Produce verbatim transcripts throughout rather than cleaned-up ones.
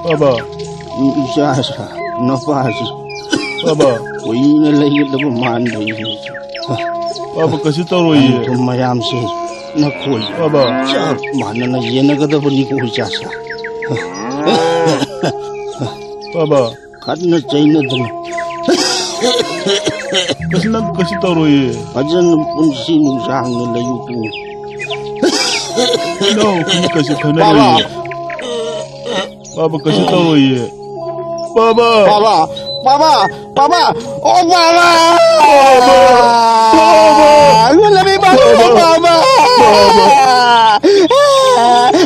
ꯕꯥꯕꯥ꯫ ꯏꯆꯥꯁꯦ, ꯅꯄꯥꯁꯦ꯫ ꯕꯥꯕꯥ꯫ ꯀꯨꯏꯅ ꯂꯩꯒꯗꯕ ꯃꯥꯟꯗ꯭ꯔꯦ꯫ ꯕꯥꯕꯥ, ꯀꯩꯁꯨ ꯇꯧꯔꯣꯏꯌꯦ꯫ ꯑꯗꯨ ꯃꯌꯥꯝꯁꯦ ꯅꯈꯣꯏ ꯕꯥꯕꯥ꯫ ꯆꯞ ꯃꯥꯟꯅꯅ ꯌꯦꯟꯅꯒꯗꯕꯅꯤꯀꯣ, ꯏꯆꯥꯁꯦ꯫ ꯕꯥꯕꯥ꯫ ꯈꯠꯅ ꯆꯩꯅꯗꯅ꯫ ꯀꯩꯁꯨ, ꯅꯪ ꯀꯩꯁꯨ ꯇꯧꯔꯣꯏꯌꯦ꯫ ꯐꯖꯅ ꯄꯨꯟꯁꯤ ꯅꯨꯡꯁꯥꯡꯅ ꯂꯩꯌꯨꯀꯣ꯫ No, ꯀꯩꯁꯨ ꯈꯟꯅꯔꯣꯏꯌꯦ꯫ ꯕꯥꯕꯥ꯫ ꯕꯥꯕꯥ, ꯀꯩꯁꯨ ꯇꯧꯔꯣꯏꯌꯦ꯫ ꯕꯥꯕꯥ! ꯕꯥꯕꯥ! ꯕꯥꯕꯥ! ꯕꯥꯕꯥ! ꯑꯣ, ꯕꯥꯕꯥ! ꯕꯥꯕꯥ! ꯕꯥꯕꯥ! ꯂꯝꯕꯤ ꯄꯥꯟꯊꯣꯛꯑꯣ, ꯕꯥꯕꯥ! ꯕꯥꯕꯥ!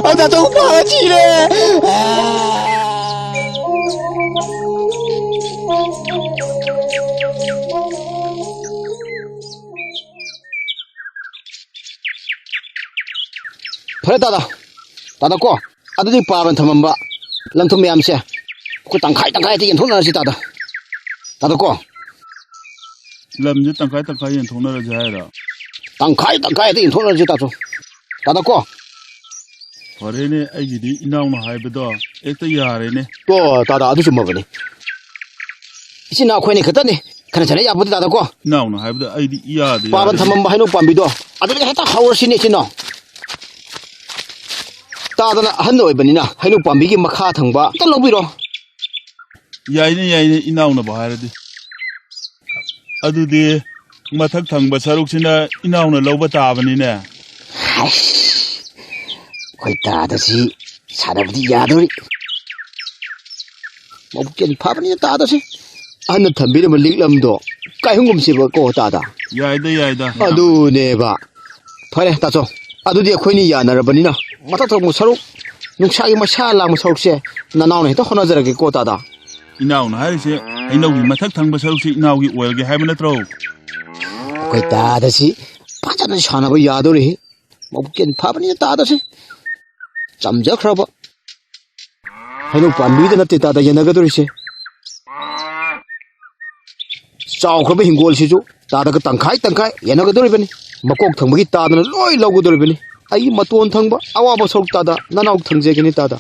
ꯑꯣ, ꯗꯥꯇꯣ, ꯕꯥꯕꯥ ꯁꯤꯔꯦ! ꯐꯔꯦ, ꯇꯥꯗ꯫ ꯇꯥꯗ ꯀꯣ, ꯑꯗꯨꯗꯤ ꯄꯥꯕꯅ ꯊꯝꯃꯝꯕ ꯂꯟ ꯊꯨꯝ ꯃꯌꯥꯝꯁꯦ ꯑꯩꯈꯣꯏ ꯇꯪꯈꯥꯏ ꯇꯪꯈꯥꯏ ꯍꯦꯛꯇ ꯌꯦꯟꯊꯣꯛꯅꯔꯁꯤ, ꯇꯥꯗ꯫ ꯇꯥꯗ ꯀꯣ꯫ ꯂꯝꯁꯦ ꯇꯪꯈꯥꯏ ꯇꯪꯈꯥꯏ ꯌꯦꯟꯊꯣꯛꯅꯔꯁꯦ ꯍꯥꯏꯔꯣ? ꯇꯪꯈꯥꯏ ꯇꯪꯈꯥꯏ ꯍꯦꯛꯇ ꯌꯦꯟꯊꯣꯛꯅꯔꯁꯤ, ꯇꯥꯗ꯫ ꯇꯥꯗ ꯀꯣ꯫ ꯐꯔꯦꯅꯦ, ꯑꯩꯒꯤꯗꯤ ꯏꯅꯥꯎꯅ ꯍꯥꯏꯕꯗꯣ ꯍꯦꯛꯇ ꯌꯥꯔꯦꯅꯦ꯫ ꯀꯣ, ꯇꯥꯗ, ꯑꯗꯨ ꯆꯨꯝꯃꯕꯅꯤ꯫ ꯏꯆꯤꯟ ꯏꯅꯥꯎ ꯑꯩꯈꯣꯏꯅꯤ ꯈꯛꯇꯅꯤ, ꯈꯟꯅ ꯆꯩꯅ ꯌꯥꯄꯣꯠꯇꯦ, ꯇꯥꯗ ꯀꯣ꯫ ꯏꯅꯥꯎꯅ ꯍꯥꯏꯕꯗ ꯑꯩꯗꯤ ꯏꯌꯥꯗ ꯄꯥꯕ ꯌꯥꯔꯦ꯫ ꯊꯝꯃꯝꯕ ꯍꯩꯅꯧ ꯄꯥꯝꯕꯤꯗꯣ ꯑꯗꯨꯗꯒꯤ ꯍꯦꯛꯇ ꯍꯧꯔꯁꯤꯅꯦ, ꯏꯆꯤꯟ ꯏꯅꯥꯎ꯫ ꯇꯥꯗꯅ ꯑꯍꯟ ꯑꯣꯏꯕꯅꯤꯅ ꯍꯩꯅꯧ ꯄꯥꯝꯕꯤꯒꯤ ꯃꯈꯥ ꯊꯪꯕ ꯑꯝꯇ ꯂꯧꯕꯤꯔꯣ꯫ ꯌꯥꯏꯅꯦ, ꯌꯥꯏꯅꯦ, ꯏꯅꯥꯎꯅꯕꯨ ꯍꯥꯏꯔꯗꯤ꯫ ꯑꯗꯨꯗꯤ ꯃꯊꯛ ꯊꯪꯕ ꯁꯔꯨꯛꯁꯤꯅ ꯏꯅꯥꯎꯅ ꯂꯧꯕ ꯇꯥꯕꯅꯤꯅꯦ꯫ ꯍꯩꯁ, ꯑꯩꯈꯣꯏ ꯇꯥꯗꯁꯤ ꯁꯥꯟꯅꯕꯗꯤ ꯌꯥꯗꯣꯔꯤ꯫ ꯃꯕꯨꯛꯆꯦꯜ ꯐꯕꯅꯤꯅ ꯇꯥꯗꯁꯤ꯫ ꯑꯍꯟꯅ ꯊꯝꯕꯤꯔꯝꯕ ꯂꯤꯛꯂꯝꯗꯣ ꯀꯥꯏꯍꯨꯝꯒꯨꯝꯁꯦꯕꯀꯣ, ꯇꯥꯗ꯫ ꯌꯥꯏꯗ, ꯌꯥꯏꯗ꯫ ꯑꯗꯨꯅꯦꯕ꯫ ꯐꯔꯦ, ꯇꯥꯆꯧ꯫ ꯑꯗꯨꯗꯤ ꯑꯩꯈꯣꯏꯅꯤ ꯌꯥꯅꯔꯕꯅꯤꯅ ꯃꯊꯛ ꯊꯪꯕ ꯁꯔꯨꯛ, ꯅꯨꯡꯁꯥꯒꯤ ꯃꯩꯁꯥ ꯂꯥꯡꯕ ꯁꯔꯨꯛꯁꯦ ꯅꯅꯥꯎꯅ ꯍꯦꯛꯇ ꯍꯣꯠꯅꯖꯔꯒꯦꯀꯣ, ꯇꯥꯗ꯫ ꯏꯅꯥꯎꯅ ꯍꯥꯏꯔꯤꯁꯦ ꯍꯩꯅꯧꯒꯤ ꯃꯊꯛ ꯊꯪꯕ ꯁꯔꯨꯛꯁꯦ ꯏꯅꯥꯎꯒꯤ ꯑꯣꯏꯔꯒꯦ ꯍꯥꯏꯕ ꯅꯠꯇ꯭ꯔꯣ? ꯑꯩꯈꯣꯏ ꯇꯥꯗꯁꯤ ꯐꯖꯅ ꯁꯥꯟꯅꯕ ꯌꯥꯗꯣꯔꯤ꯫ ꯃꯕꯨꯛꯆꯦꯜ ꯐꯕꯅꯤꯅ ꯇꯥꯗꯁꯤ ꯆꯝꯖꯈ꯭ꯔꯕ ꯍꯩꯅꯧ ꯄꯥꯝꯕꯤꯗ ꯅꯠꯇꯦ ꯇꯥꯗ ꯌꯦꯟꯅꯒꯗꯧꯔꯤꯁꯦ꯫ ꯆꯥꯎꯈ꯭ꯔꯕ ꯍꯤꯡꯒꯣꯜꯁꯤꯁꯨ ꯇꯥꯗꯒ ꯇꯪꯈꯥꯏ ꯇꯪꯈꯥꯏ ꯌꯦꯟꯅꯒꯗꯧꯔꯤꯕꯅꯤ꯫ ꯃꯀꯣꯛ ꯊꯪꯕꯒꯤ ꯇꯥꯗꯅ ꯂꯣꯏ ꯂꯧꯒꯗꯧꯔꯤꯕꯅꯤ꯫ ꯑꯩꯒꯤ ꯃꯇꯣꯟ ꯊꯪꯕ ꯑꯋꯥꯕ ꯁꯔꯨꯛ ꯇꯥꯗ ꯅꯅꯥꯎ ꯊꯪꯖꯒꯅꯤ ꯇꯥꯗ꯫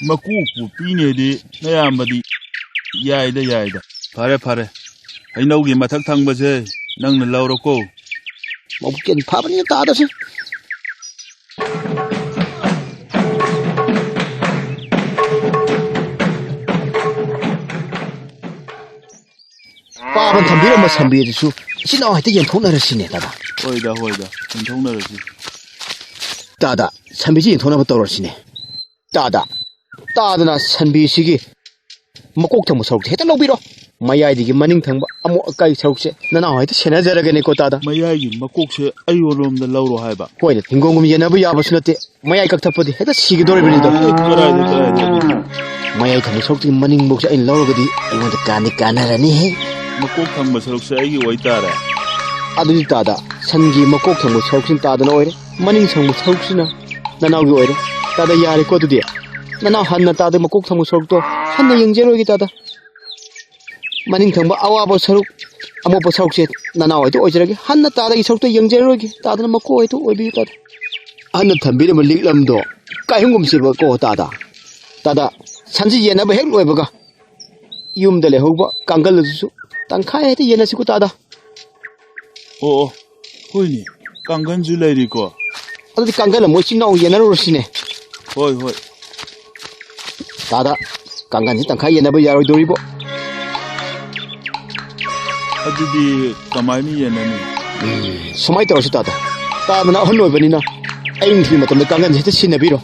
ꯃꯀꯣꯛꯄꯨ ꯄꯤꯅꯦꯗꯤ ꯅꯌꯥꯝꯕꯗꯤ꯫ ꯌꯥꯏꯗ, ꯌꯥꯏꯗ꯫ ꯐꯔꯦ, ꯐꯔꯦ꯫ ꯍꯩꯅꯧꯒꯤ ꯃꯊꯛ ꯊꯪꯕꯁꯦ ꯅꯪꯅ ꯂꯧꯔꯣꯀꯣ꯫ ꯃꯕꯨꯛ ꯆꯦꯟ ꯐꯕꯅꯤꯅ ꯇꯥꯗꯁꯤ꯫ ꯄꯥꯕꯅ ꯊꯝꯕꯤꯔꯝꯕ ꯁꯝꯕꯤ ꯑꯗꯨꯁꯨ ꯏꯆꯤꯟ ꯏꯅꯥꯎ ꯍꯦꯛꯇ ꯌꯦꯟꯊꯣꯛꯅꯔꯁꯤꯅꯦ, ꯇꯥꯗ꯫ ꯍꯣꯏꯗ, ꯍꯣꯏꯗ, ꯌꯦꯟꯊꯣꯛꯅꯔꯁꯤ꯫ ꯇꯥꯗ, ꯁꯝꯕꯤꯁꯤ ꯌꯦꯟꯊꯣꯛꯅꯕ ꯇꯧꯔꯁꯤꯅꯦ꯫ ꯇꯥꯗ, ꯇꯥꯗꯅ ꯁꯟꯕꯤꯁꯤꯒꯤ ꯃꯀꯣꯛ ꯊꯪꯕ ꯁꯔꯨꯛꯁꯦ ꯍꯦꯛꯇ ꯂꯧꯕꯤꯔꯣ꯫ ꯃꯌꯥꯏꯗꯒꯤ ꯃꯅꯤꯡ ꯊꯪꯕ ꯑꯃꯣꯠ ꯑꯀꯥꯏ ꯁꯔꯨꯛꯁꯦ ꯅꯅꯥꯎ ꯍꯦꯛꯇ ꯁꯦꯟꯅꯖꯔꯒꯦꯅꯦꯀꯣ, ꯇꯥꯗ꯫ ꯃꯌꯥꯏꯒꯤ ꯃꯀꯣꯛꯁꯦ ꯑꯩꯉꯣꯟꯗꯣꯝꯗ ꯂꯧꯔꯣ ꯍꯥꯏꯕ? ꯍꯣꯏꯅꯦ, ꯍꯤꯡꯒꯣꯜꯒꯨꯝ ꯌꯦꯟꯅꯕ ꯌꯥꯕꯁꯨ ꯅꯠꯇꯦ꯫ ꯃꯌꯥꯏ ꯀꯛꯊꯛꯄꯗꯤ ꯍꯦꯛꯇ ꯁꯤꯒꯗꯧꯔꯤꯕꯅꯤꯗꯣ꯫ ꯀꯗꯥꯏꯗ, ꯀꯗꯥꯏꯗ? ꯃꯌꯥꯏ ꯊꯪꯕ ꯁꯔꯨꯛꯇꯒꯤ ꯃꯅꯤꯡꯕꯣꯛꯁꯦ ꯑꯩꯅ ꯂꯧꯔꯒꯗꯤ ꯑꯩꯉꯣꯟꯗ ꯀꯥꯟꯗꯤ ꯀꯥꯟꯅꯔꯅꯤꯍꯦ꯫ ꯃꯀꯣꯛ ꯊꯪꯕ ꯁꯔꯨꯛꯁꯦ ꯑꯩꯒꯤ ꯑꯣꯏꯇꯥꯔꯦ꯫ ꯑꯗꯨꯗꯤ ꯇꯥꯗ, ꯁꯟꯒꯤ ꯃꯀꯣꯛ ꯊꯪꯕ ꯁꯔꯨꯛꯁꯤꯅ ꯇꯥꯗꯅ ꯑꯣꯏꯔꯦ, ꯃꯅꯤꯡ ꯊꯪꯕ ꯁꯔꯨꯛꯁꯤꯅ ꯅꯅꯥꯎꯒꯤ ꯑꯣꯏꯔꯦ꯫ ꯇꯥꯗ, ꯌꯥꯔꯦꯀꯣ ꯑꯗꯨꯗꯤ? ꯅꯅꯥꯎ ꯍꯟꯅ ꯇꯥꯗ ꯃꯀꯣꯛ ꯊꯪꯕ ꯁꯔꯨꯛꯇꯣ ꯍꯟꯅ ꯌꯦꯡꯖꯔꯣꯏꯒꯦ ꯇꯥꯗ꯫ ꯃꯅꯤꯡ ꯊꯪꯕ ꯑꯋꯥꯕ ꯁꯔꯨꯛ, ꯑꯃꯣꯠꯄ ꯁꯔꯨꯛꯁꯦ ꯅꯅꯥꯎ ꯍꯣꯏꯗ ꯑꯣꯏꯖꯔꯒꯦ꯫ ꯍꯟꯅ ꯇꯥꯗꯒꯤ ꯁꯔꯨꯛꯇ ꯌꯦꯡꯖꯔꯔꯣꯏꯒꯦ꯫ ꯇꯥꯗꯅ ꯃꯀꯣꯛ ꯍꯣꯏꯗ ꯑꯣꯏꯕꯤꯌꯨ ꯇꯥꯗ꯫ ꯑꯍꯟꯅ ꯊꯝꯕꯤꯔꯝꯕ ꯂꯤꯛꯂꯝꯗꯣ ꯀꯥꯏꯍꯨꯝꯒꯨꯝꯁꯦꯕꯀꯣ ꯇꯥꯗ꯫ ꯇꯥꯗ, ꯁꯟꯁꯤ ꯌꯦꯟꯅꯕ ꯍꯦꯛ ꯂꯣꯏꯕꯒ ꯌꯨꯝꯗ ꯂꯩꯍꯧꯕ ꯀꯥꯡꯒꯜ ꯑꯗꯨꯁꯨ ꯇꯪꯈꯥꯏ ꯍꯦꯛꯇ ꯌꯦꯟꯅꯁꯤꯀꯣ ꯇꯥꯗ꯫ ꯑꯣ, ꯑꯣ, ꯍꯣꯏꯅꯦ, ꯀꯥꯡꯒꯜꯁꯨ ꯂꯩꯔꯤꯀꯣ꯫ ꯑꯗꯨꯗꯤ ꯀꯥꯡꯒꯜ ꯑꯃ ꯏꯆꯤꯟ ꯏꯅꯥꯎ ꯌꯦꯟꯅꯔꯨꯔꯁꯤꯅꯦ꯫ ꯍꯣꯏ, ꯍꯣꯏ꯫ ꯇꯥꯗ, ꯀꯥꯡꯒꯜꯁꯤ ꯇꯪꯈꯥꯏ ꯌꯦꯟꯅꯕ ꯌꯥꯔꯣꯏꯗꯣꯔꯤꯕꯣ? ꯑꯗꯨꯗꯤ ꯀꯃꯥꯏꯅ ꯌꯦꯟꯅꯅꯤ? ꯎꯝ, ꯁꯨꯃꯥꯏꯅ ꯇꯧꯔꯁꯤ ꯇꯥꯗ꯫ ꯇꯥꯗꯅ ꯑꯍꯟ ꯑꯣꯏꯕꯅꯤꯅ ꯑꯌꯨꯛ ꯅꯨꯡꯊꯤꯜ ꯃꯇꯝꯗ ꯀꯥꯡꯒꯜꯁꯤ ꯍꯦꯛꯇ ꯁꯤꯖꯤꯟꯅꯕꯤꯔꯣ꯫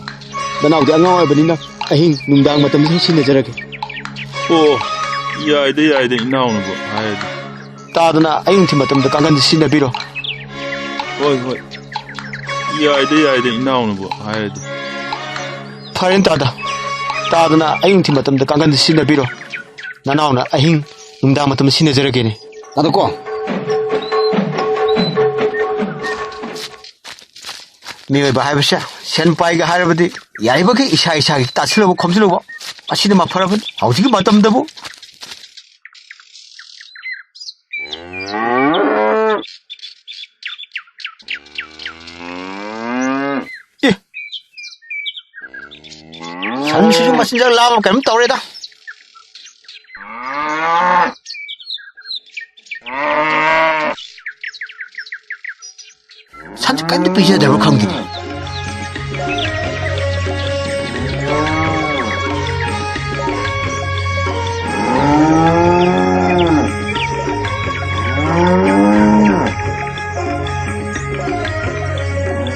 ꯅꯅꯥꯎꯗꯤ ꯑꯉꯥꯡ ꯑꯣꯏꯕꯅꯤꯅ ꯑꯍꯤꯡ ꯅꯨꯡꯗꯥꯡ ꯃꯇꯝꯗ ꯍꯦꯛ ꯁꯤꯖꯤꯟꯅꯖꯔꯒꯦ꯫ ꯑꯣ, ꯌꯥꯏꯗ, ꯌꯥꯏꯗ, ꯏꯅꯥꯎꯅꯕꯨ ꯍꯥꯏꯔꯗꯤ꯫ ꯇꯥꯗꯅ ꯑꯌꯨꯛ ꯅꯨꯡꯊꯤꯜ ꯃꯇꯝꯗ ꯀꯥꯡꯒꯜꯁꯤ ꯁꯤꯖꯤꯟꯅꯕꯤꯔꯣ꯫ ꯍꯣꯏ, ꯍꯣꯏ꯫ ꯌꯥꯏꯗ, ꯌꯥꯏꯗ, ꯏꯅꯥꯎꯅꯕꯨ ꯍꯥꯏꯔꯗꯤ꯫ ꯐꯔꯦꯅꯦ ꯇꯥꯗ꯫ ꯇꯥꯗꯅ ꯑꯌꯨꯛ ꯅꯨꯡꯊꯤꯜ ꯃꯇꯝꯗ ꯀꯥꯡꯒꯜꯁꯤ ꯁꯤꯖꯤꯟꯅꯕꯤꯔꯣ꯫ ꯅꯅꯥꯎꯅ ꯑꯍꯤꯡ ꯅꯨꯡꯗꯥꯡ ꯃꯇꯝꯗ ꯁꯤꯖꯤꯟꯅꯖꯔꯒꯦꯅꯦ꯫ ꯑꯗꯣꯀꯣ꯫ ꯃꯤꯑꯣꯏꯕ ꯍꯥꯏꯕꯁꯦ ꯁꯦꯟ ꯄꯥꯏꯒꯦ ꯍꯥꯏꯔꯕꯗꯤ ꯌꯥꯔꯤꯕꯈꯩ ꯏꯁꯥ ꯏꯁꯥꯒꯤ ꯇꯥꯁꯤꯜꯂꯨꯕ ꯈꯣꯝꯖꯤꯜꯂꯨꯕ ꯑꯁꯤꯅ ꯃꯐꯔꯕꯅꯤ꯫ ꯍꯧꯖꯤꯛꯀꯤ ꯃꯇꯝꯗꯕꯨ ꯑꯦ! ꯁꯟꯁꯤꯁꯨ ꯃꯆꯤꯟꯖꯥꯛ ꯂꯥꯝꯃ ꯀꯩꯅꯣꯝ ꯇꯧꯔꯦꯗ꯫ ꯁꯟꯁꯤ ꯀꯔꯤꯝꯇ ꯄꯤꯖꯗꯕ꯭ꯔꯥ ꯈꯪꯗꯦꯅꯦ꯫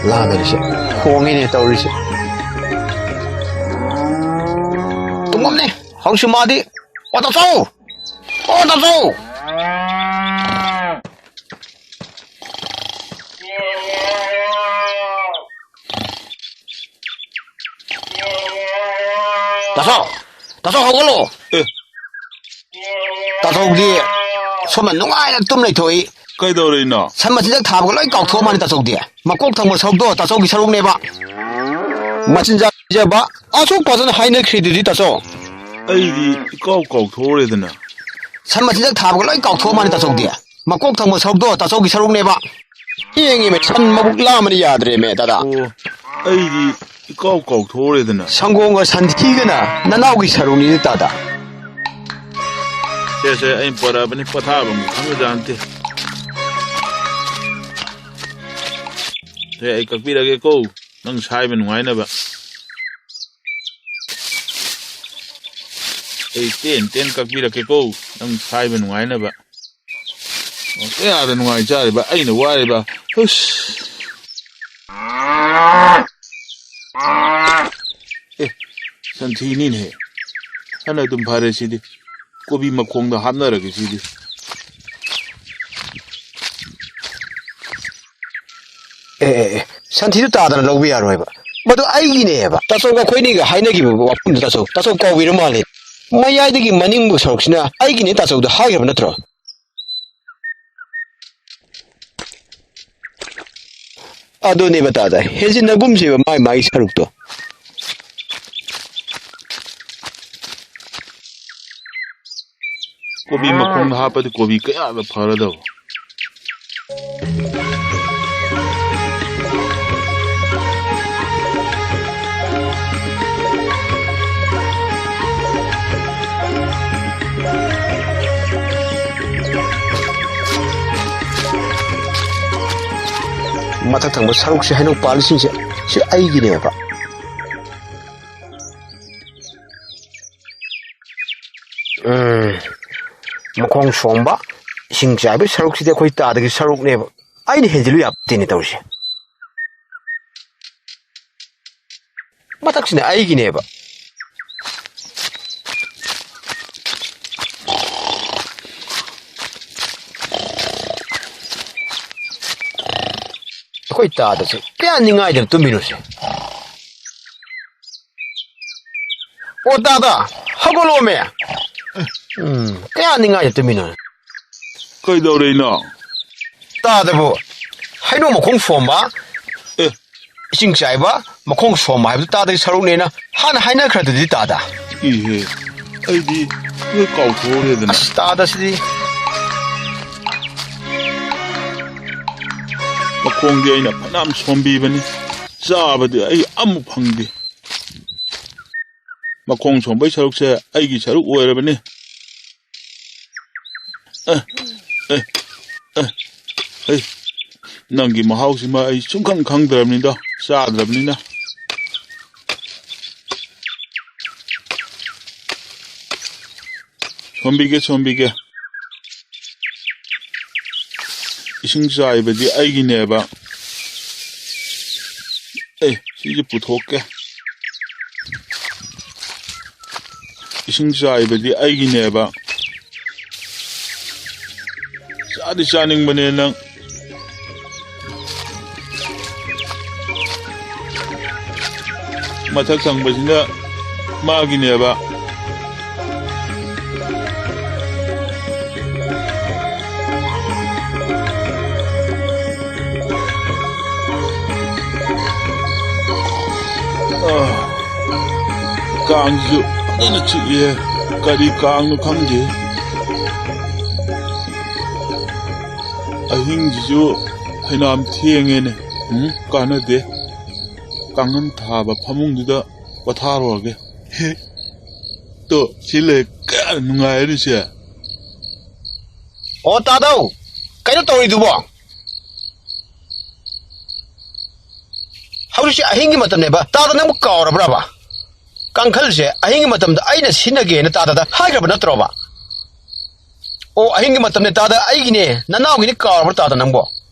ꯂꯥꯡꯉꯤꯁꯦ ꯈꯣꯡꯉꯤꯅꯦ ꯇꯧꯔꯤꯁꯦ꯫ ꯇꯨꯝꯃꯝꯅꯦ ꯍꯧꯖꯤꯛꯁꯨ ꯃꯥꯗꯤ꯫ ꯑꯣ ꯇꯥꯆꯧ! ꯑꯣ ꯇꯥꯆꯧ! ꯇꯥꯆꯧ! ꯇꯥꯆꯧ ꯍꯧꯒꯠꯂꯣ! ꯑꯦ꯫ ꯇꯥꯆꯧꯗꯤ ꯁꯣꯝꯗ ꯅꯨꯡꯉꯥꯏꯅ ꯇꯨꯝ ꯂꯩꯊꯣꯛꯏ꯫ ꯀꯩꯗꯧꯔꯤꯅꯣ? ꯁꯟ ꯃꯆꯤꯟꯖꯥꯛ ꯊꯥꯕꯒ ꯂꯣꯏ ꯀꯥꯎꯊꯣꯛꯑ ꯃꯥꯜꯂꯦ ꯇꯥꯆꯧꯗꯤ꯫ ꯃꯀꯣꯛ ꯊꯪꯕ ꯁꯔꯨꯛꯇꯣ ꯇꯥꯆꯧꯒꯤ ꯁꯔꯨꯛꯅꯦꯕ꯫ ꯃꯆꯤꯟꯖꯥꯛ ꯄꯤꯖꯕ ꯑꯁꯨꯛ ꯐꯖꯅ ꯍꯥꯏꯅꯈ꯭ꯔꯤꯗꯨꯗꯤ ꯇꯥꯆꯧ꯫ ꯑꯩꯗꯤ ꯏꯀꯥꯎ ꯀꯥꯎꯊꯣꯛꯎꯔꯦꯗꯅ꯫ ꯁꯟ ꯃꯆꯤꯟꯖꯥꯛ ꯊꯥꯕꯒ ꯂꯣꯏ ꯀꯥꯎꯊꯣꯛꯑ ꯃꯥꯜꯂꯦ ꯇꯥꯆꯧꯗꯤ꯫ ꯃꯀꯣꯛ ꯊꯪꯕ ꯁꯔꯨꯛꯇꯣ ꯇꯥꯆꯧꯒꯤ ꯁꯔꯨꯛꯅꯦꯕ꯫ ꯌꯦꯡꯉꯤꯃꯦ ꯁꯟ ꯃꯕꯨꯛ ꯂꯥꯝꯕꯅ ꯌꯥꯗ꯭ꯔꯦꯃꯦ ꯇꯥꯗ꯫ ꯑꯣ, ꯑꯩꯗꯤ ꯏꯀꯥꯎ ꯀꯥꯎꯊꯣꯛꯎꯔꯦꯗꯅ꯫ ꯁꯪꯒꯣꯝꯒ ꯁꯟꯊꯤꯒꯅ ꯅꯅꯥꯎꯒꯤ ꯁꯔꯨꯛꯅꯤꯅꯦ ꯇꯥꯗ꯫ ꯁꯦ, ꯁꯦ, ꯑꯩꯅ ꯄꯣꯔꯛꯑꯕꯅꯤ, ꯄꯣꯊꯥꯐꯝꯒ ꯈꯪꯕꯖꯥꯠ ꯅꯠꯇꯦ꯫ ꯁꯦ, ꯑꯩ ꯀꯛꯄꯤꯔꯒꯦꯀꯣ, ꯅꯪ ꯁꯥꯏꯕ ꯅꯨꯡꯉꯥꯏꯅꯕ꯫ ꯑꯩ ꯇꯦꯟ ꯇꯦꯟ ꯀꯛꯄꯤꯔꯛꯀꯦꯀꯣ, ꯅꯪ ꯁꯥꯏꯕ ꯅꯨꯡꯉꯥꯏꯅꯕ꯫ ꯑꯣ, ꯀꯌꯥꯗ ꯅꯨꯡꯉꯥꯏ ꯆꯥꯔꯤꯕ, ꯑꯩꯅ ꯋꯥꯔꯤꯕ꯫ ꯍꯨꯁ꯫ ꯑꯦ, ꯁꯟꯊꯤꯅꯤꯅꯦꯍꯦ꯫ ꯐꯅ ꯑꯗꯨꯝ ꯐꯔꯦ ꯁꯤꯗꯤ꯫ ꯀꯣꯕꯤ ꯃꯈꯣꯡꯗ ꯍꯥꯞꯅꯔꯒꯦ ꯁꯤꯗꯤ꯫ ꯑꯦ, ꯑꯦ, ꯑꯦ, ꯁꯟꯊꯤꯗꯨ ꯇꯥꯗꯅ ꯂꯧꯕ ꯌꯥꯔꯣꯏꯕ꯫ ꯃꯗꯨ ꯑꯩꯒꯤꯅꯦꯕ꯫ ꯇꯥꯆꯧꯒ ꯑꯩꯈꯣꯏꯅꯤꯒ ꯍꯥꯏꯅꯈꯤꯕ ꯋꯥꯐꯝꯗꯨ ꯇꯥꯆꯧ, ꯇꯥꯆꯧ ꯀꯥꯎꯕꯤꯔ ꯃꯥꯜꯂꯦ꯫ ꯃꯌꯥꯏꯗꯒꯤ ꯃꯅꯤꯡꯕꯨ ꯁꯔꯨꯛꯁꯤꯅ ꯑꯩꯒꯤꯅꯦ ꯇꯥꯆꯧꯗ ꯍꯥꯏꯈ꯭ꯔꯕ ꯅꯠꯇ꯭ꯔꯣ? ꯑꯗꯨꯅꯦꯕ ꯇꯥꯗ, ꯍꯦꯟꯖꯤꯟꯅꯒꯨꯝꯁꯦꯕ ꯃꯥꯏ ꯃꯥꯒꯤ ꯁꯔꯨꯛꯇꯣ꯫ ꯀꯣꯕꯤ ꯃꯈꯣꯡꯗ ꯍꯥꯞꯄꯗꯤ ꯀꯣꯕꯤ ꯀꯌꯥꯗ ꯐꯔꯗꯕ꯫ ꯃꯊꯛ ꯊꯪꯕ ꯁꯔꯨꯛꯁꯦ, ꯍꯩꯅꯧ ꯄꯥꯜꯂꯤꯁꯤꯡꯁꯦ, ꯁꯤ ꯑꯩꯒꯤꯅꯦꯕ꯫ ꯎꯝ, ꯃꯈꯣꯡ ꯁꯣꯝꯕ, ꯏꯁꯤꯡ ꯆꯥꯏꯕꯒꯤ ꯁꯔꯨꯛꯁꯤꯗꯤ ꯑꯩꯈꯣꯏ ꯇꯥꯗꯒꯤ ꯁꯔꯨꯛꯅꯦꯕ꯫ ꯑꯩꯅ ꯍꯦꯟꯖꯤꯜꯂꯨ ꯌꯥꯄꯣꯠꯇꯦꯅꯦ ꯇꯧꯔꯤꯁꯦ꯫ ꯃꯊꯛꯁꯤꯅ ꯑꯩꯒꯤꯅꯦꯕ꯫ ꯑꯩꯈꯣꯏ ꯇꯥꯗꯁꯦ ꯀꯌꯥ ꯅꯤꯡꯉꯥꯏꯗꯅ ꯇꯨꯝꯃꯤꯅꯣꯁꯦ? ꯑꯣ, ꯇꯥꯗ, ꯍꯧꯒꯠꯂꯣꯃꯦ꯫ ꯎꯝ, ꯀꯌꯥ ꯅꯤꯡꯉꯥꯏꯗꯅ ꯇꯨꯝꯃꯤꯅꯣ? ꯀꯩꯗꯧꯔꯤꯅꯣ? ꯇꯥꯗꯕꯨ ꯍꯩꯅꯧ ꯃꯈꯣꯡ ꯁꯣꯝꯕ, ꯑꯦ꯫ ꯏꯁꯤꯡ ꯆꯥꯏꯕ, ꯃꯈꯣꯡ ꯁꯣꯝꯕ ꯍꯥꯏꯕꯗꯨ ꯇꯥꯗꯒꯤ ꯁꯔꯨꯛꯅꯦꯅ ꯍꯥꯟꯅ ꯍꯥꯏꯅꯈ꯭ꯔꯗꯨꯗꯤ ꯇꯥꯗ꯫ ꯏꯍꯦ, ꯑꯩꯗꯤ ꯂꯣꯏ ꯀꯥꯎꯊꯣꯛꯎꯔꯦꯗꯅ꯫ ꯑꯁ, ꯇꯥꯗꯁꯤꯗꯤ꯫ ꯃꯈꯣꯡꯗꯤ ꯑꯩꯅ ꯐꯅꯌꯥꯝ ꯁꯣꯝꯕꯤꯕꯅꯤ, ꯆꯥꯕꯗꯤ ꯑꯩ ꯑꯃꯨꯛ ꯐꯪꯗꯦ꯫ ꯃꯈꯣꯡ ꯁꯣꯝꯕꯩ ꯁꯔꯨꯛꯁꯦ ꯑꯩꯒꯤ ꯁꯔꯨꯛ ꯑꯣꯏꯔꯕꯅꯤ꯫ ꯑꯦ, ꯑꯦ, ꯑꯦ, ꯍꯩ, ꯅꯪꯒꯤ ꯃꯍꯥꯎꯁꯤꯃ ꯑꯩ ꯁꯨꯡꯈꯪ ꯈꯪꯗ꯭ꯔꯕꯅꯤꯗꯣ, ꯆꯥꯗ꯭ꯔꯕꯅꯤꯅ꯫ ꯁꯣꯝꯕꯤꯒꯦ, ꯁꯣꯝꯕꯤꯒꯦ꯫ ꯏꯁꯤꯡ ꯆꯥꯏꯕꯗꯤ ꯑꯩꯒꯤꯅꯦꯕ꯫ ꯑꯦ, ꯁꯤꯁꯦ ꯄꯨꯊꯣꯛꯀꯦ꯫ ꯏꯁꯤꯡ ꯆꯥꯏꯕꯗꯤ ꯑꯩꯒꯤꯅꯦꯕ꯫ ꯆꯥꯗꯤ ꯆꯥꯅꯤꯡꯕꯅꯦ ꯅꯪ꯫ ꯃꯊꯛ ꯊꯪꯕꯁꯤꯅ ꯃꯥꯒꯤꯅꯦꯕ꯫ ꯑꯥ, ꯀꯥꯡꯁꯨ ꯐꯖꯅ ꯆꯤꯛꯑꯦ꯫ ꯀꯔꯤ ꯀꯥꯡꯅꯣ ꯈꯪꯗꯦ꯫ ꯑꯍꯤꯡꯁꯤꯁꯨ ꯐꯩꯅꯥꯝ ꯊꯦꯡꯉꯦꯅꯦ꯫ ꯎꯝ, ꯀꯥꯟꯅꯗꯦ꯫ ꯀꯥꯡꯈꯟ ꯊꯥꯕ ꯐꯃꯨꯡꯗꯨꯗ ꯄꯣꯊꯥꯔꯨꯔꯒꯦ꯫ ꯇꯣ, ꯁꯤ ꯂꯩ ꯀꯌꯥ ꯅꯨꯡꯉꯥꯏꯔꯤꯁꯦ꯫ ꯑꯣ, ꯇꯥꯗꯧ, ꯀꯩꯅꯣ ꯇꯧꯔꯤꯗꯨꯕꯣ? ꯍꯧꯖꯤꯛꯁꯦ ꯑꯍꯤꯡꯒꯤ ꯃꯇꯝꯅꯦꯕ꯫ ꯇꯥꯗ, ꯅꯪꯕꯨ ꯀꯥꯎꯔꯕ꯭ꯔꯕ? ꯀꯥꯡꯈꯜꯁꯦ ꯑꯍꯤꯡꯒꯤ ꯃꯇꯝꯗ ꯑꯩꯅ ꯁꯤꯖꯤꯟꯅꯒꯦꯅ ꯇꯥꯗꯗ ꯍꯥꯏꯈ꯭ꯔꯕ ꯅꯠꯇ꯭ꯔꯣꯕ? ꯑꯣ, ꯑꯍꯤꯡꯒꯤ ꯃꯇꯝꯅꯦ ꯇꯥꯗ, ꯑꯩꯒꯤꯅꯦ, ꯅꯅꯥꯎꯒꯤꯅꯤ, ꯀꯥꯎꯔꯕ꯭ꯔꯥ ꯇꯥꯗ ꯅꯪꯕꯣ?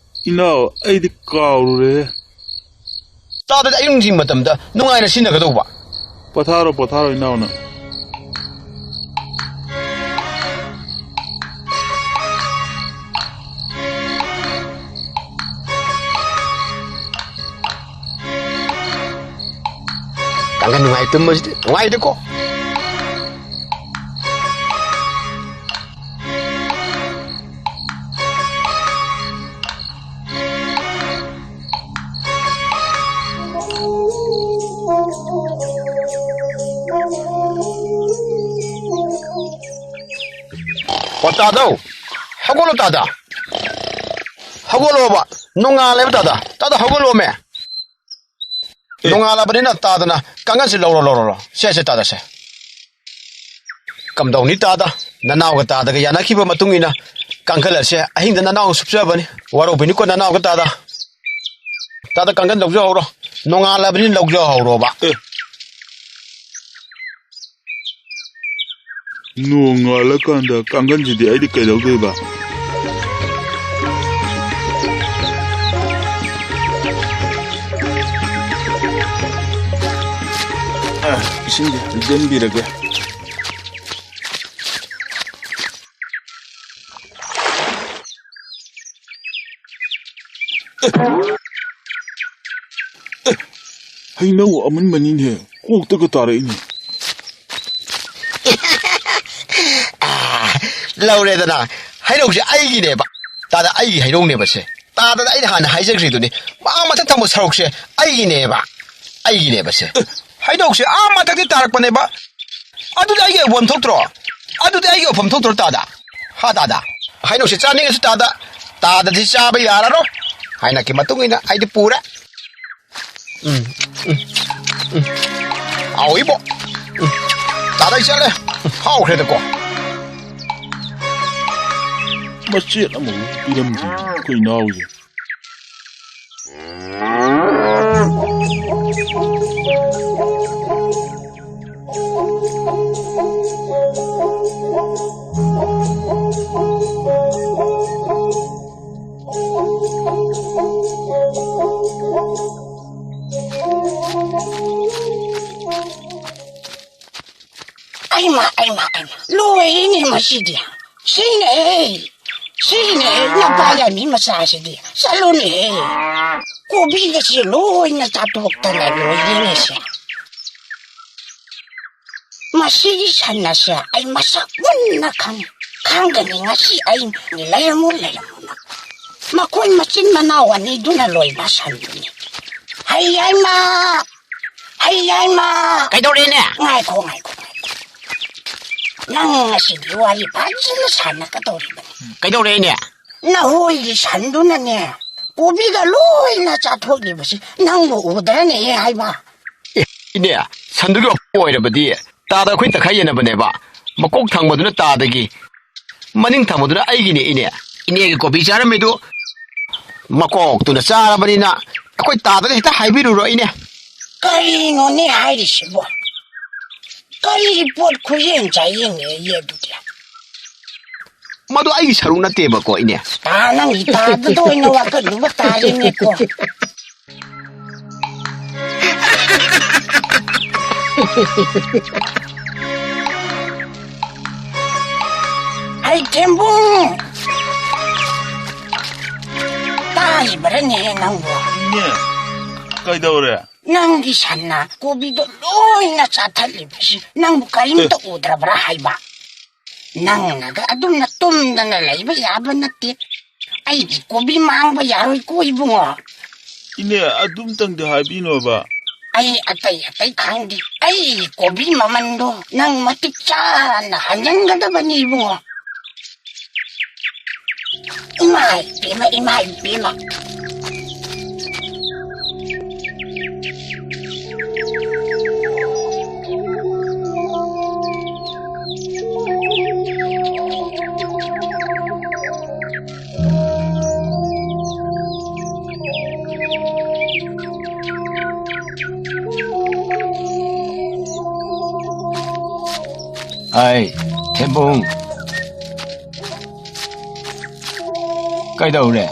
ꯏꯅꯥꯎ, ꯑꯩꯗꯤ ꯀꯥꯎꯔꯨꯔꯦ꯫ ꯇꯥꯗꯗꯤ ꯑꯌꯨꯛ ꯅꯨꯡꯊꯤꯟ ꯃꯇꯝꯗ ꯅꯨꯡꯉꯥꯏꯅ ꯁꯤꯖꯤꯟꯅꯒꯗꯧꯕ꯫ ꯄꯣꯊꯥꯔꯣ, ꯄꯣꯊꯥꯔꯣ, ꯏꯅꯥꯎꯅ꯫ ꯀꯥꯡꯒꯟ ꯅꯨꯡꯉꯥꯏ ꯇꯨꯝꯕꯁꯤꯗꯤ ꯅꯨꯡꯉꯥꯏꯗꯀꯣ꯫ ꯑꯣ, ꯇꯥꯗꯧ, ꯍꯧꯒꯠꯂꯣ ꯇꯥꯗ, ꯍꯧꯒꯠꯂꯣꯕ, ꯅꯣꯡꯉꯥꯜꯂꯦꯕ ꯇꯥꯗ, ꯇꯥꯗ ꯍꯧꯒꯠꯂꯣꯃꯦ꯫ ꯑꯦ꯫ ꯅꯣꯡꯉꯥꯜꯂꯕꯅꯤꯅ ꯇꯥꯗꯅ ꯀꯥꯡꯒꯟꯁꯤ ꯂꯧꯔꯣ, ꯂꯧꯔꯣ, ꯂꯧꯔꯣ꯫ ꯁꯦ, ꯁꯦ, ꯇꯥꯗ, ꯁꯦ꯫ ꯀꯝꯗꯧꯅꯤ ꯇꯥꯗ? ꯅꯅꯥꯎꯒ ꯇꯥꯗꯒ ꯌꯥꯅꯈꯤꯕ ꯃꯇꯨꯡ ꯏꯟꯅ ꯀꯥꯡꯈꯜ ꯑꯁꯦ ꯑꯍꯤꯡꯗ ꯅꯅꯥꯎ ꯁꯨꯞꯆꯕꯅꯤ꯫ ꯋꯥꯔꯧꯕꯤꯅꯨꯀꯣ ꯅꯅꯥꯎꯒ ꯇꯥꯗ꯫ ꯇꯥꯗ ꯀꯥꯡꯈꯜ ꯂꯧꯖꯍꯧꯔꯣ꯫ ꯅꯣꯡꯉꯥꯜꯂꯕꯅꯤꯅ ꯂꯧꯖꯍꯧꯔꯣꯕ꯫ ꯑꯦ꯫ ꯅꯣꯡꯉꯥꯜꯂꯀꯥꯟꯗ ꯀꯥꯡꯒꯟꯁꯤꯗꯤ ꯑꯩꯗꯤ ꯀꯩꯗꯧꯗꯣꯏꯕ? ꯑ, ꯏꯁꯤꯡꯁꯦ ꯍꯩꯖꯤꯟꯕꯤꯔꯒꯦ꯫ ꯑꯦ, ꯍꯩꯅꯧ ꯑꯃꯨꯟꯕꯅꯤꯅꯦ, ꯀꯣꯛꯇꯒ ꯇꯥꯔꯛꯏꯅꯦ꯫ ꯑꯥ, ꯂꯧꯔꯦꯗꯅ꯫ ꯍꯩꯅꯧꯁꯦ ꯑꯩꯒꯤꯅꯦꯕ꯫ ꯇꯥꯗ, ꯑꯩꯒꯤ ꯍꯩꯅꯧꯅꯦꯕ ꯁꯦ꯫ ꯇꯥꯗꯗ ꯑꯩꯅ ꯍꯥꯟꯅ ꯍꯥꯏꯖꯈ꯭ꯔꯤꯗꯨꯅꯤ, ꯃꯥ ꯃꯊꯛ ꯊꯪꯕ ꯁꯔꯨꯛꯁꯦ ꯑꯩꯒꯤꯅꯦꯕ, ꯑꯩꯒꯤꯅꯦꯕ ꯁꯦ꯫ ꯍꯩꯅꯧꯁꯦ ꯑꯥ ꯃꯊꯛꯇꯤ ꯇꯥꯔꯛꯄꯅꯦꯕ꯫ ꯑꯗꯨꯗꯤ ꯑꯩꯒꯤ ꯌꯧꯐꯝ ꯊꯣꯛꯇ꯭ꯔꯣ? ꯑꯗꯨꯗꯤ ꯑꯩꯒꯤ ꯌꯧꯐꯝ ꯊꯣꯛꯇ꯭ꯔꯣ ꯇꯥꯗ? ꯍꯥ ꯇꯥꯗ? ꯍꯩꯅꯧꯁꯦ ꯆꯥꯅꯤꯡꯉꯁꯨ ꯇꯥꯗ, ꯇꯥꯗꯗꯤ ꯆꯥꯕ ꯌꯥꯔꯔꯣꯏ꯫ ꯍꯥꯏꯅꯀꯤ ꯃꯇꯨꯡ ꯏꯟꯅ ꯑꯩꯗꯤ ꯄꯨꯔꯦ꯫ ꯎꯝ, ꯎꯝ, ꯎꯝ꯫ ꯍꯥꯎꯏꯕꯣ꯫ ꯎꯝ꯫ ꯇꯥꯗ ꯑꯩ ꯆꯠꯂꯦ꯫ ꯎꯝ, ꯍꯥꯎꯈ꯭ꯔꯦꯗꯀꯣ꯫ ꯃꯆꯦꯠ ꯑꯃꯃꯨꯛ ꯄꯤꯔꯝꯗꯦ ꯑꯩꯈꯣꯏ ꯏꯅꯥꯎꯁꯦ꯫ ꯏꯃꯥ, ꯏꯃꯥ, ꯏꯃꯥ, ꯂꯣꯏꯔꯦꯅꯦ ꯃꯁꯤꯗꯤ꯫ ꯁꯤꯅꯦ, ꯁꯤꯅꯦ, ꯅꯄꯥ ꯌꯥꯏꯃꯤ ꯃꯆꯥꯁꯤꯗꯤ꯫ ꯆꯠꯂꯨꯅꯦ꯫ ꯀꯣꯕꯤꯒꯁꯦ ꯂꯣꯏꯅ ꯆꯥꯊꯣꯛꯇꯅ ꯂꯣꯏꯔꯦꯅꯦ ꯁꯦ꯫ ꯃꯁꯤꯒꯤ ꯁꯟ ꯑꯁꯦ ꯑꯩ ꯃꯁꯛ ꯃꯨꯟꯅ ꯈꯪꯉꯤ꯫ ꯈꯪꯒꯅꯤ ꯉꯁꯤ ꯑꯩ ꯂꯩꯔꯝꯃꯨ, ꯂꯩꯔꯝꯃꯨ꯫ ꯃꯈꯣꯏ ꯃꯆꯤꯟ ꯃꯅꯥꯎ ꯑꯅꯤꯗꯨꯅ ꯂꯣꯏꯕ ꯁꯟꯗꯨꯅꯤ꯫ ꯍꯩ ꯌꯥꯏꯃ! ꯍꯩ ꯌꯥꯏꯃ! ꯀꯩꯗꯧꯔꯦꯅꯦ? ꯉꯥꯏꯈꯣ, ꯉꯥꯏꯈꯣ, ꯉꯥꯏꯈꯣ꯫ ꯅꯪ ꯉꯁꯤꯗꯤ ꯋꯥꯔꯤ ꯐꯖꯅ ꯁꯥꯟꯅꯀꯗꯧꯔꯤꯕꯅꯤ꯫ ꯀꯩꯗꯧꯔꯦꯅꯦ? ꯅꯍꯣꯏꯒꯤ ꯁꯟꯗꯨꯅꯅꯦ, ꯀꯣꯕꯤꯒ ꯂꯣꯏꯅ ꯆꯥꯊꯣꯛꯂꯤꯕꯁꯤ ꯅꯪꯕꯨ ꯎꯗ꯭ꯔꯅꯦ ꯍꯥꯏꯕ? ꯑꯦ, ꯏꯅꯦ, ꯁꯟꯗꯨꯒꯤ ꯋꯥꯐꯝ ꯑꯣꯏꯔꯕꯗꯤ ꯇꯥꯗ ꯑꯩꯈꯣꯏ ꯇꯪꯈꯥꯏ ꯌꯦꯟꯅꯕꯅꯦꯕ꯫ ꯃꯀꯣꯛ ꯊꯪꯕꯗꯨꯅ ꯇꯥꯗꯒꯤ, ꯃꯅꯤꯡ ꯊꯪꯕꯗꯨꯅ ꯑꯩꯒꯤꯅꯦ, ꯏꯅꯦ꯫ ꯏꯅꯦꯒꯤ ꯀꯣꯕꯤ ꯆꯥꯔꯝꯃꯤꯗꯨ ꯃꯀꯣꯛꯇꯨꯅ ꯆꯥꯔꯕꯅꯤꯅ ꯑꯩꯈꯣꯏ ꯇꯥꯗꯗ ꯍꯦꯛꯇ ꯍꯥꯏꯕꯤꯔꯨꯔꯣ, ꯏꯅꯦ꯫ ꯀꯔꯤꯅꯣꯅꯦ ꯍꯥꯏꯔꯤꯁꯤꯕꯣ? ꯀꯔꯤ ꯄꯣꯠ ꯈꯨꯌꯦꯡ ꯆꯥꯌꯦꯡꯅꯦꯌꯦ ꯑꯗꯨꯗꯤ? ꯃꯗꯨ ꯑꯩꯒꯤ ꯁꯔꯨꯛ ꯅꯠꯇꯦꯕꯀꯣ, ꯏꯅꯦ꯫ ꯇꯥ, ꯅꯪꯒꯤ ꯇꯥꯗꯨꯗ ꯑꯣꯏꯅ ꯋꯥꯀꯠꯂꯨꯕ ꯇꯥꯔꯦꯅꯦꯀꯣ꯫ ꯍꯩ ꯊꯦꯝꯕꯨꯡ! ꯇꯥꯔꯤꯕ꯭ꯔꯅꯦ ꯅꯪꯕꯨ? ꯏꯅꯦ, ꯀꯩꯗꯧꯔꯦ? ꯅꯪꯒꯤ ꯁꯟꯅ ꯀꯣꯕꯤꯗꯣ ꯂꯣꯏꯅ ꯆꯥꯊꯠꯂꯤꯕꯁꯤ ꯅꯪꯕꯨ ꯀꯔꯤꯝꯇ ꯎꯗ꯭ꯔꯕ꯭ꯔꯥ ꯍꯥꯏꯕ? ꯅꯪꯅꯒ ꯑꯗꯨꯝꯅ ꯇꯨꯝꯗꯅ ꯂꯩꯕ ꯌꯥꯕ ꯅꯠꯇꯦ꯫ ꯑꯩꯒꯤ ꯀꯣꯕꯤ ꯃꯥꯡꯕ ꯌꯥꯔꯣꯏꯀꯣ ꯏꯕꯨꯡꯉꯣ꯫ ꯏꯅꯦ, ꯑꯗꯨꯝꯇꯪꯗꯤ ꯍꯥꯏꯕꯤꯅꯣꯕ꯫ ꯑꯩ ꯑꯇꯩ ꯑꯇꯩ ꯈꯪꯗꯦ꯫ ꯑꯩꯒꯤ ꯀꯣꯕꯤ ꯃꯃꯟꯗꯣ ꯅꯪ ꯃꯇꯤꯛ ꯆꯥꯅ ꯍꯟꯖꯟꯒꯗꯕꯅꯤ ꯏꯕꯨꯡꯉꯣ꯫ ꯏꯃꯥ ꯏꯄꯦꯝꯃ, ꯏꯃꯥ ꯏꯄꯦꯝꯃ꯫ ꯑꯩ, ꯊꯦꯝꯕꯨꯡ꯫ ꯀꯩꯗꯧꯔꯦ?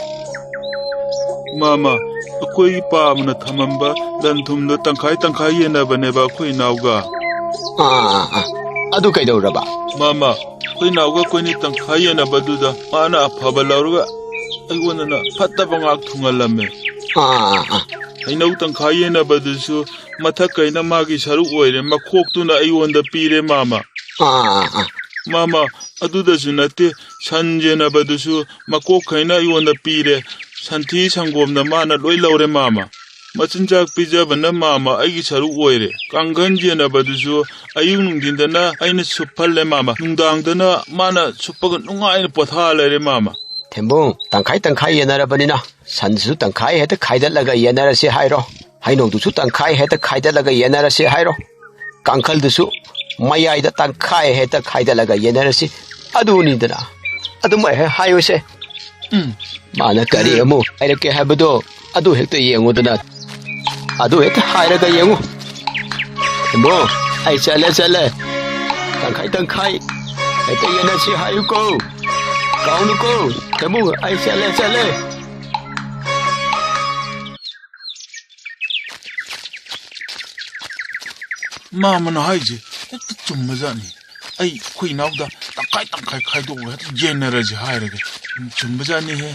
ꯃꯥꯃ, ꯑꯩꯈꯣꯏꯒꯤ ꯄꯥꯕꯅ ꯊꯝꯃꯝꯕ ꯂꯟ ꯊꯨꯝꯗꯣ ꯇꯪꯈꯥꯏ ꯇꯪꯈꯥꯏ ꯌꯦꯟꯅꯕꯅꯦꯕ ꯑꯩꯈꯣꯏ ꯏꯅꯥꯎꯒ꯫ ꯑꯥ, ꯑꯥ, ꯑꯥ꯫ ꯑꯗꯨ ꯀꯩꯗꯧꯔꯕ? ꯃꯥꯃ, ꯑꯩꯈꯣꯏ ꯅꯥꯎꯒ ꯑꯩꯈꯣꯏꯅꯤ ꯇꯪꯈꯥꯏ ꯌꯦꯟꯅꯕꯗꯨꯗ ꯃꯥꯅ ꯑꯐꯕ ꯂꯧꯔꯒ ꯑꯩꯉꯣꯟꯗꯅ ꯐꯠꯇꯕ ꯉꯥꯛ ꯊꯨꯡꯍꯜꯂꯝꯃꯦ꯫ ꯑꯥ, ꯑꯥ, ꯑꯥ꯫ ꯍꯩꯅꯧ ꯇꯪꯈꯥꯏ ꯌꯦꯟꯅꯕꯗꯨꯁꯨ ꯃꯊꯛ ꯀꯩꯅ ꯃꯥꯒꯤ ꯁꯔꯨꯛ ꯑꯣꯏꯔꯦ, ꯃꯈꯣꯛꯇꯨꯅ ꯑꯩꯉꯣꯟꯗ ꯄꯤꯔꯦ, ꯃꯥꯃ꯫ ꯑꯥ, ꯑꯥ, ꯑꯥ꯫ ꯃꯥꯃ, ꯑꯗꯨꯗꯁꯨ ꯅꯠꯇꯦ, ꯁꯟ ꯌꯦꯟꯅꯕꯗꯨꯁꯨ ꯃꯀꯣꯛꯈꯩꯅ ꯑꯩꯉꯣꯟꯗ ꯄꯤꯔꯦ꯫ ꯁꯟꯊꯤ ꯁꯪꯒꯣꯝꯅ ꯃꯥꯅ ꯂꯣꯏ ꯂꯧꯔꯦ, ꯃꯥꯃ꯫ ꯃꯆꯤꯟꯖꯥꯛ ꯄꯤꯖꯕꯅ ꯃꯥꯃ ꯑꯩꯒꯤ ꯁꯔꯨꯛ ꯑꯣꯏꯔꯦ꯫ ꯀꯥꯡꯈꯟ ꯌꯦꯟꯅꯕꯗꯨꯁꯨ ꯑꯌꯨꯛ ꯅꯨꯡꯊꯤꯟꯗꯅ ꯑꯩꯅ ꯁꯨꯞꯍꯜꯂꯦ, ꯃꯥꯃ꯫ ꯅꯨꯡꯗꯥꯡꯗꯅ ꯃꯥꯅ ꯁꯨꯞꯄꯒ ꯅꯨꯡꯉꯥꯏꯅ ꯄꯣꯊꯥ ꯂꯩꯔꯦ, ꯃꯥꯃ꯫ ꯊꯦꯝꯕꯨꯡ, ꯇꯪꯈꯥꯏ ꯇꯪꯈꯥꯏ ꯌꯦꯟꯅꯔꯕꯅꯤꯅ ꯁꯟꯁꯨ ꯇꯪꯈꯥꯏ ꯍꯦꯛꯇ ꯈꯥꯏꯗꯠꯂꯒ ꯌꯦꯟꯅꯔꯁꯤ ꯍꯥꯏꯔꯣ? ꯍꯩꯅꯧꯗꯨꯁꯨ ꯇꯪꯈꯥꯏ ꯍꯦꯛꯇ ꯈꯥꯏꯗꯠꯂꯒ ꯌꯦꯟꯅꯔꯁꯤ ꯍꯥꯏꯔꯣ? ꯀꯥꯡꯈꯜꯗꯨꯁꯨ ꯃꯌꯥꯏꯗ ꯇꯪꯈꯥꯏ ꯍꯦꯛꯇ ꯈꯥꯏꯗꯠꯂꯒ ꯌꯦꯟꯅꯔꯁꯤ꯫ ꯑꯗꯨꯅꯤꯗꯅ꯫ ꯑꯗꯨꯃꯥꯏ ꯍꯦꯛ ꯍꯥꯏꯌꯨꯁꯦ꯫ ꯎꯝ꯫ ꯃꯥꯅ ꯀꯔꯤ ꯑꯃꯨꯛ ꯍꯥꯏꯔꯛꯀꯦ ꯍꯥꯏꯕꯗꯣ ꯑꯗꯨ ꯍꯦꯛꯇ ꯌꯦꯡꯉꯨꯗꯅ꯫ ꯑꯗꯨ ꯍꯦꯛꯇ ꯍꯥꯏꯔꯒ ꯌꯦꯡꯉꯨ꯫ ꯏꯕꯣ, ꯑꯩ ꯆꯠꯂꯦ, ꯆꯠꯂꯦ꯫ ꯇꯪꯈꯥꯏ ꯇꯪꯈꯥꯏ ꯍꯦꯛꯇ ꯌꯦꯟꯅꯁꯤ ꯍꯥꯏꯌꯨꯀꯣ꯫ ꯀꯥꯎꯅꯨꯀꯣ꯫ ꯊꯦꯝꯕꯨꯡ, ꯑꯩ ꯆꯠꯂꯦ, ꯆꯠꯂꯦ꯫ ꯃꯥꯃꯅ ꯍꯥꯏꯁꯦ ꯍꯦꯛꯇ ꯆꯨꯝꯕꯖꯥꯠꯅꯤ꯫ ꯑꯩ ꯑꯩꯈꯣꯏ ꯏꯅꯥꯎꯗ ꯇꯪꯈꯥꯏ ꯇꯪꯈꯥꯏ ꯈꯥꯏꯗꯣꯛꯑꯒ ꯍꯦꯛꯇ ꯌꯦꯟꯅꯔꯁꯦ ꯍꯥꯏꯔꯒꯦ꯫ ꯆꯨꯝꯕꯖꯥꯠꯅꯤꯍꯦ,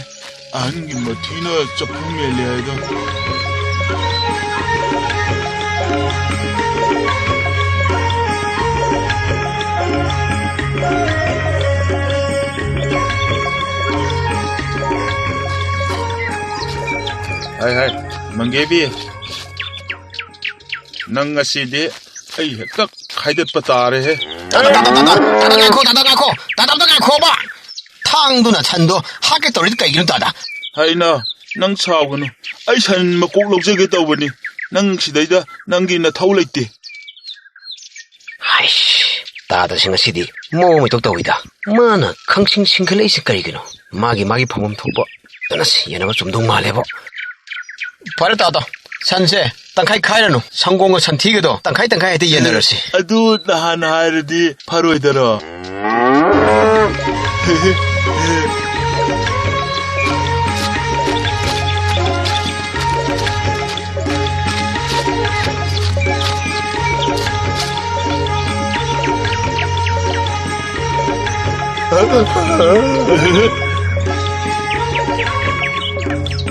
ꯑꯍꯟꯒꯤ ꯃꯊꯤꯅ ꯆꯐꯨ ꯃꯦꯜꯂꯦ ꯍꯥꯏꯗꯣ꯫ ꯍꯥꯏ, ꯍꯥꯏ, ꯃꯪꯒꯦꯕꯤ, ꯅꯪ ꯉꯁꯤꯗꯤ ꯑꯩ ꯍꯦꯛꯇ ꯈꯥꯏꯗꯠꯄ ꯇꯥꯔꯦꯍꯦ꯫ ꯇꯥꯗ, ꯇꯥꯗ, ꯇꯥꯗ, ꯇꯥꯗ, ꯉꯥꯏꯈꯣ, ꯇꯥꯗ, ꯉꯥꯏꯈꯣ, ꯇꯥꯗ, ꯑꯝꯇ ꯉꯥꯏꯈꯣꯕ꯫ ꯊꯥꯡꯗꯨꯅ ꯁꯟꯗꯣ ꯍꯥꯠꯀꯦ ꯇꯧꯔꯤꯗꯤ ꯀꯩꯒꯤꯅꯣ, ꯇꯥꯗ? ꯍꯩꯅ, ꯅꯪ ꯁꯥꯎꯒꯅꯨ꯫ ꯑꯩ ꯁꯟ ꯃꯀꯣꯛ ꯂꯧꯖꯒꯦ ꯇꯧꯕꯅꯤ꯫ ꯅꯪ ꯁꯤꯗꯩꯗ ꯅꯪꯒꯤ ꯅꯊꯧ ꯂꯩꯇꯦ꯫ ꯍꯥꯏꯁ, ꯇꯥꯗꯁꯤ ꯉꯁꯤꯗꯤ ꯃꯑꯣꯡ ꯑꯃ ꯏꯇꯧ ꯇꯧꯏꯗ꯫ ꯃꯥꯅ ꯈꯪꯁꯤꯡ ꯁꯤꯡꯒꯠꯂꯛꯏꯁꯦ ꯀꯔꯤꯒꯤꯅꯣ? ꯃꯥꯒꯤ, ꯃꯥꯒꯤ ꯐꯪꯐꯝ ꯊꯣꯛꯄ ꯀꯟꯅ ꯌꯦꯟꯅꯕ ꯆꯨꯝꯗꯧ ꯃꯥꯜꯂꯦꯕꯣ꯫ ꯐꯔꯦ ꯇꯥꯗ, ꯁꯟꯁꯦ ꯇꯪꯈꯥꯏ ꯈꯥꯏꯔꯅꯨ, ꯁꯪꯒꯣꯝꯒ ꯁꯟꯊꯤꯒꯗꯣ ꯇꯪꯈꯥꯏ ꯇꯪꯈꯥꯏ ꯍꯦꯛꯇ ꯌꯦꯟꯅꯔꯁꯤ꯫ ꯑꯗꯨ ꯅꯍꯥꯟ ꯍꯥꯏꯔꯗꯤ ꯐꯔꯣꯏꯗꯔꯣ?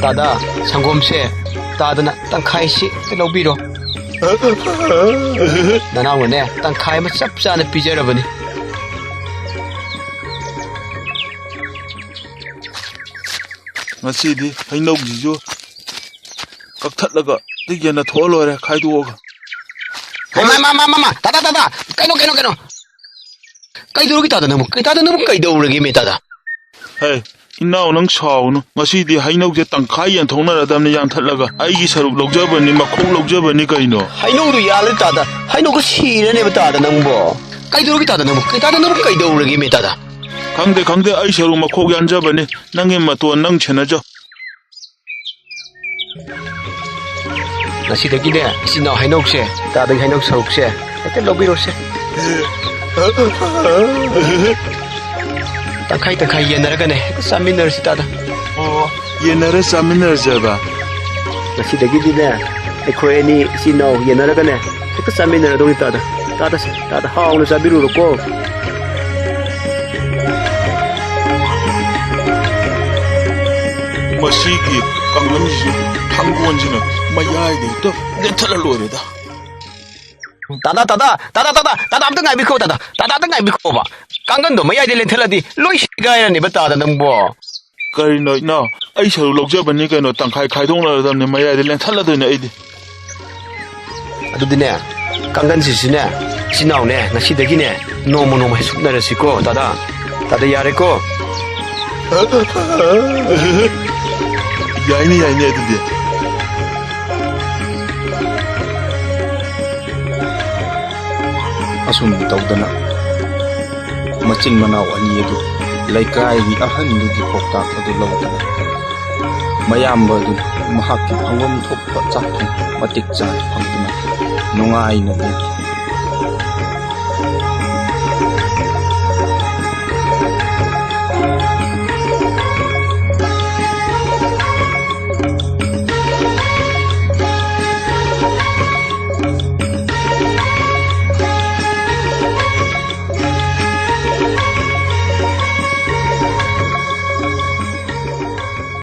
ꯇꯥꯗ, ꯁꯪꯒꯣꯝꯁꯦ ꯇꯥꯗꯅ ꯇꯪꯈꯥꯏꯁꯤ ꯂꯧꯕꯤꯔꯣ꯫ ꯅꯅꯥꯎꯅꯅꯦ, ꯇꯪꯈꯥꯏ ꯑꯃ ꯆꯞ ꯆꯥꯅ ꯄꯤꯖꯔꯕꯅꯤ꯫ ꯉꯁꯤꯗꯤ ꯍꯩꯅꯧꯁꯤꯁꯨ ꯀꯛꯊꯠꯂꯒ ꯌꯦꯟꯅ ꯊꯣꯛꯑ ꯂꯣꯏꯔꯦ, ꯈꯥꯏꯗꯣꯛꯑꯒ꯫ ꯃꯃꯥ, ꯃꯃꯥ, ꯃꯃꯥ, ꯇꯥꯗ, ꯇꯥꯗ, ꯀꯩꯅꯣ, ꯀꯩꯅꯣ, ꯀꯩꯅꯣ? ꯀꯩꯗꯧꯔꯒꯦ ꯇꯥꯗ ꯅꯪꯕꯨ? ꯀꯩ ꯇꯥꯗ ꯅꯪꯕꯨ ꯀꯩꯗꯧꯔꯒꯦ ꯃꯤ ꯇꯥꯗ? ꯍꯦ, ꯏꯅꯥꯎ ꯅꯪ ꯁꯥꯎꯅꯨ꯫ ꯉꯁꯤꯗꯤ ꯍꯩꯅꯧꯁꯦ ꯇꯪꯈꯥꯏ ꯌꯦꯟꯊꯣꯛꯅꯔꯗꯕꯅꯤ ꯌꯥꯟꯊꯠꯂꯒ꯫ ꯑꯩꯒꯤ ꯁꯔꯨꯛ ꯂꯧꯖꯕꯅꯤ, ꯃꯈꯣꯛ ꯂꯧꯖꯕꯅꯤ ꯀꯩꯅꯣ꯫ ꯍꯩꯅꯧꯗꯨ ꯌꯥꯜꯂꯦ ꯇꯥꯗ꯫ ꯍꯩꯅꯧꯒ ꯁꯤꯔꯅꯦꯕ ꯇꯥꯗ ꯅꯪꯕꯣ꯫ ꯀꯩꯗꯧꯔꯒꯦ ꯇꯥꯗ ꯅꯪꯕꯨ? ꯀꯩ ꯇꯥꯗ ꯅꯪꯕꯨ ꯀꯩꯗꯧꯔꯒꯦ ꯃꯤ ꯇꯥꯗ? ꯈꯪꯗꯦ, ꯈꯪꯗꯦ, ꯑꯩ ꯁꯔꯨꯛ ꯃꯈꯣꯛ ꯌꯥꯟꯖꯕꯅꯤ꯫ ꯅꯪꯒꯤ ꯃꯇꯣꯟ ꯅꯪ ꯁꯦꯟꯅꯖꯧ꯫ ꯉꯁꯤꯗꯒꯤꯅꯦ, ꯏꯆꯤꯟ ꯏꯅꯥꯎ ꯍꯩꯅꯧꯁꯦ, ꯇꯥꯗꯒꯤ ꯍꯩꯅꯧ ꯁꯔꯨꯛꯁꯦ ꯍꯦꯛꯇ ꯂꯧꯕꯤꯔꯣꯁꯦ꯫ ꯇꯪꯈꯥꯏ ꯇꯪꯈꯥꯏ ꯌꯦꯟꯅꯔꯒꯅꯦ ꯍꯦꯛꯇ ꯆꯥꯃꯤꯟꯅꯔꯁꯤ ꯇꯥꯗ꯫ ꯑꯣ, ꯌꯦꯟꯅꯔ ꯆꯥꯃꯤꯟꯅꯔꯁꯦꯕ꯫ ꯉꯁꯤꯗꯒꯤꯗꯤꯅꯦ, ꯑꯩꯈꯣꯏ ꯑꯅꯤ ꯏꯆꯤꯟ ꯏꯅꯥꯎ ꯌꯦꯟꯅꯔꯒꯅꯦ ꯍꯦꯛꯇ ꯆꯥꯃꯤꯟꯅꯔꯗꯧꯅꯤ ꯇꯥꯗ꯫ ꯇꯥꯗ, ꯇꯥꯗ ꯍꯥꯎꯅ ꯆꯥꯕꯤꯔꯨꯔꯣꯀꯣ꯫ ꯃꯁꯤꯒꯤ ꯀꯥꯡꯒꯟꯁꯤꯁꯨ ꯊꯥꯡꯒꯣꯟꯁꯤꯅ ꯃꯌꯥꯏꯗ ꯍꯦꯛꯇ ꯂꯦꯟꯊꯠꯂ ꯂꯣꯏꯔꯦꯗ꯫ ꯇꯥꯗ, ꯇꯥꯗ, ꯇꯥꯗ, ꯇꯥꯗ, ꯇꯥꯗ, ꯑꯝꯇ ꯉꯥꯏꯕꯤꯈꯣ, ꯇꯥꯗ, ꯇꯥꯗ, ꯑꯝꯇ ꯉꯥꯏꯕꯤꯈꯣꯕ꯫ ꯀꯥꯡꯒꯟꯗꯣ ꯃꯌꯥꯏꯗ ꯂꯦꯟꯊꯠꯂꯗꯤ ꯂꯣꯏ ꯁꯤꯒꯥꯏꯔꯅꯦꯕ, ꯇꯥꯗ, ꯅꯪꯕꯣ꯫ ꯀꯔꯤꯅꯣ, ꯏꯅꯥꯎ? ꯑꯩ ꯁꯔꯨꯛ ꯂꯧꯖꯕꯅꯤ ꯀꯩꯅꯣ, ꯇꯪꯈꯥꯏ ꯈꯥꯏꯗꯣꯛꯅꯔꯗꯕꯅꯤ, ꯃꯌꯥꯏꯗ ꯂꯦꯟꯊꯠꯂꯗꯣꯏꯅꯦ ꯑꯩꯗꯤ꯫ ꯑꯗꯨꯗꯤꯅꯦ, ꯀꯥꯡꯒꯟꯁꯤꯁꯨꯅꯦ, ꯏꯆꯤꯟ ꯏꯅꯥꯎꯅꯦ, ꯉꯁꯤꯗꯒꯤꯅꯦ, ꯅꯣꯡꯃ ꯅꯣꯡꯃ ꯍꯦꯟ ꯁꯨꯞꯅꯔꯁꯤꯀꯣ, ꯇꯥꯗ꯫ ꯇꯥꯗ, ꯌꯥꯔꯦꯀꯣ? ꯌꯥꯏꯅꯦ, ꯌꯥꯏꯅꯦ, ꯑꯗꯨꯗꯤ꯫ ꯑꯁꯨꯝ ꯇꯧꯗꯅ ꯃꯆꯤꯟ ꯃꯅꯥꯎ ꯑꯅꯤ ꯑꯗꯨ ꯂꯩꯀꯥꯏꯒꯤ ꯑꯍꯟꯗꯨꯒꯤ ꯄꯥꯎꯇꯥꯛ ꯑꯗꯨ ꯂꯧꯗꯅ, ꯃꯌꯥꯝꯕ ꯑꯗꯨ ꯃꯍꯥꯛꯀꯤ ꯐꯪꯐꯝ ꯊꯣꯛꯄ ꯆꯥꯛ ꯊꯣꯡ ꯃꯇꯤꯛ ꯆꯥꯅ ꯐꯪꯗꯨꯅ ꯅꯨꯡꯉꯥꯏꯅ ꯂꯩꯈꯤ꯫